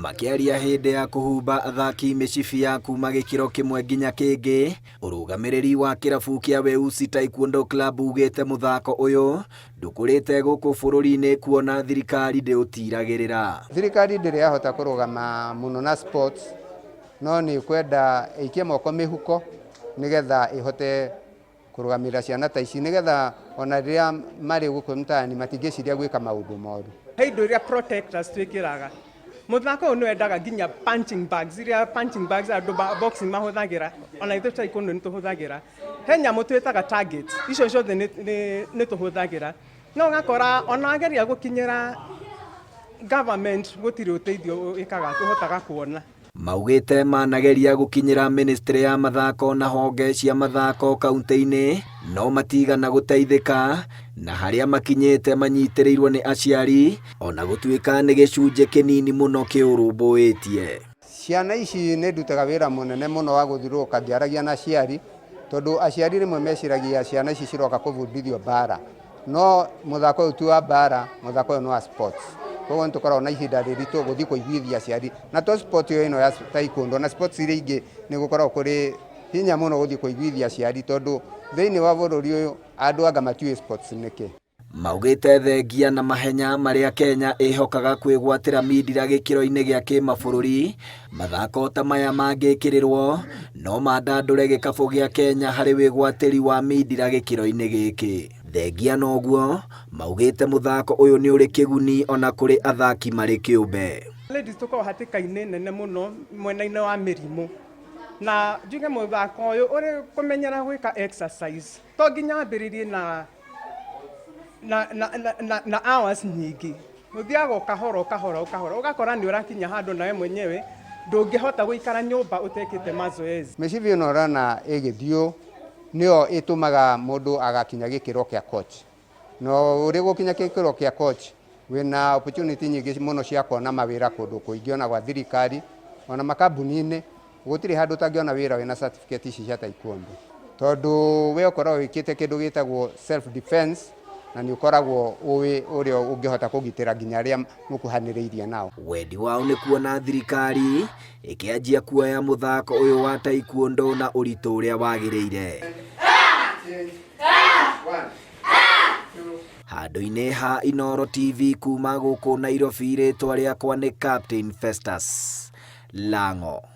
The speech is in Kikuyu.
Makĩaria hĩndĩ ya kũhumba athaki mĩcibi ya kuma gĩkĩro kĩmwe nginya kĩngĩ, ũrũgamĩrĩri wa kĩrabu kĩa Weusi Taekwondo Club ugĩte mũthako ũyũ ndũkũrĩte gũkũ bũrũri-inĩ kuona thirikari ndĩũtiragĩrĩra. Thirikari ndĩrĩ yahota kũrũgama mũno na sports, no nĩ ĩkwenda ĩikie moko mĩhuko nĩgetha ĩhote kũrũgamĩrĩra ciana ta ici nĩgetha ona rĩrĩa marĩ gũkũ mtaani matingĩciria gwĩka maũndũ moru. He indo iria protectors twĩkĩraga. Mũthako ũyũ nĩ wendaga nginya punching bags, iria punching bags andũ ba boxing mahũthagĩra, ona ithuĩ taekwondo nĩ tũhũthagĩra. He nyamũ twĩtaga targets, icio ciothe nĩ tũhũthagĩra. No ũgakora ona wageria gũkinyĩra government gũtirĩ ũteithio ĩkaga tũhotaga kuona. Maugĩte manageria gũkinyĩra ministry ya mathako na honge cia mathako kaunti-inĩ no matigana gũteithĩka na harĩa makinyĩte manyitĩrĩirwo nĩ aciari ona gũtuĩka nĩ gĩcunjĩ kĩnini mũno kĩũrũmbũĩtie. Ciana ici nĩ ndutaga wĩra mũnene mũno wa gũthiũrũrũka ngĩaragia na aciari, tondũ aciari rĩmwe meciragia ciana ici ciroka kũbundithio mbara. No mũthako ũyũ ti wa mbara, mũthako ũyũ nĩ wa sports. Koguo nĩ tũkoragwo na ihinda rĩritũ gũthiĩ kũiguithia aciari. Na to sport ĩno ya taekwondo, na sports iria ingĩ nĩ gũkoragwo kũrĩ hinya mũno gũthiĩ kũiguithia aciari tondũ thĩinĩ wa bũrũri ũyũ andũ anga matiũĩ sports nĩkĩ. Maugĩte thengia na mahenya marĩa Kenya ĩhokaga kwĩgwatĩra mindira gĩkĩro-inĩ gĩa kĩmabũrũri, mathako ta maya mangĩkĩrĩrwo no mandandũre gĩkabũ gĩa Kenya harĩ wĩgwatĩri wa mindira gĩkĩro-inĩ gĩkĩ. Thengia noguo, maugĩte mũthako ũyũ nĩ ũrĩ kĩguni ona kũrĩ athaki marĩ kĩũmbe. Ladies tũkoragwo hatĩka-inĩ nene mũno mwena-inĩ wa mĩrimũ, na njuge mũthako ũyũ ũrĩ kũmenyera gwĩka exercise to nginya wambĩrĩrie na na, na, na, na, na hours nyingĩ, ũthiaga o kahora o kahora o kahora ũgakora nĩ ũrakinya handũ nawe mwenyewe ndũngĩhota gũikara nyũmba ũtekĩte mazoezi. Mĩcibi ĩno ũrona ĩgĩthiũ nĩyo ĩtũmaga mũndũ agakinya gĩkĩro kĩa coach. Na ũrĩ gũkinya gĩkĩro kĩa coach wĩna opportunity nyingĩ mũno cia kuona mawĩra kũndũ kũingĩ ona gwa thirikari ona makambuni-inĩ. Gũtirĩ handũ ũtangĩona wĩra wĩna certificate ici cia taekwondo. Tondũ we ũkoragwo wĩkĩte kĩndũ gĩtagwo self defense na nĩ ũkoragwo ũĩ ũrĩa ũngĩhota kũgitĩra nginya arĩa mũkuhanĩrĩirie nao. Wendi wao nĩ kuona thirikari ĩkĩanjia kuoya mũthako ũyũ wa taekwondo na ũritũ ũrĩa wagĩrĩire. Handũ-inĩ ha Inooro TV kuma gũkũ Nairobi, rĩtwa rĩakwa nĩ Captain Festus Lang'o.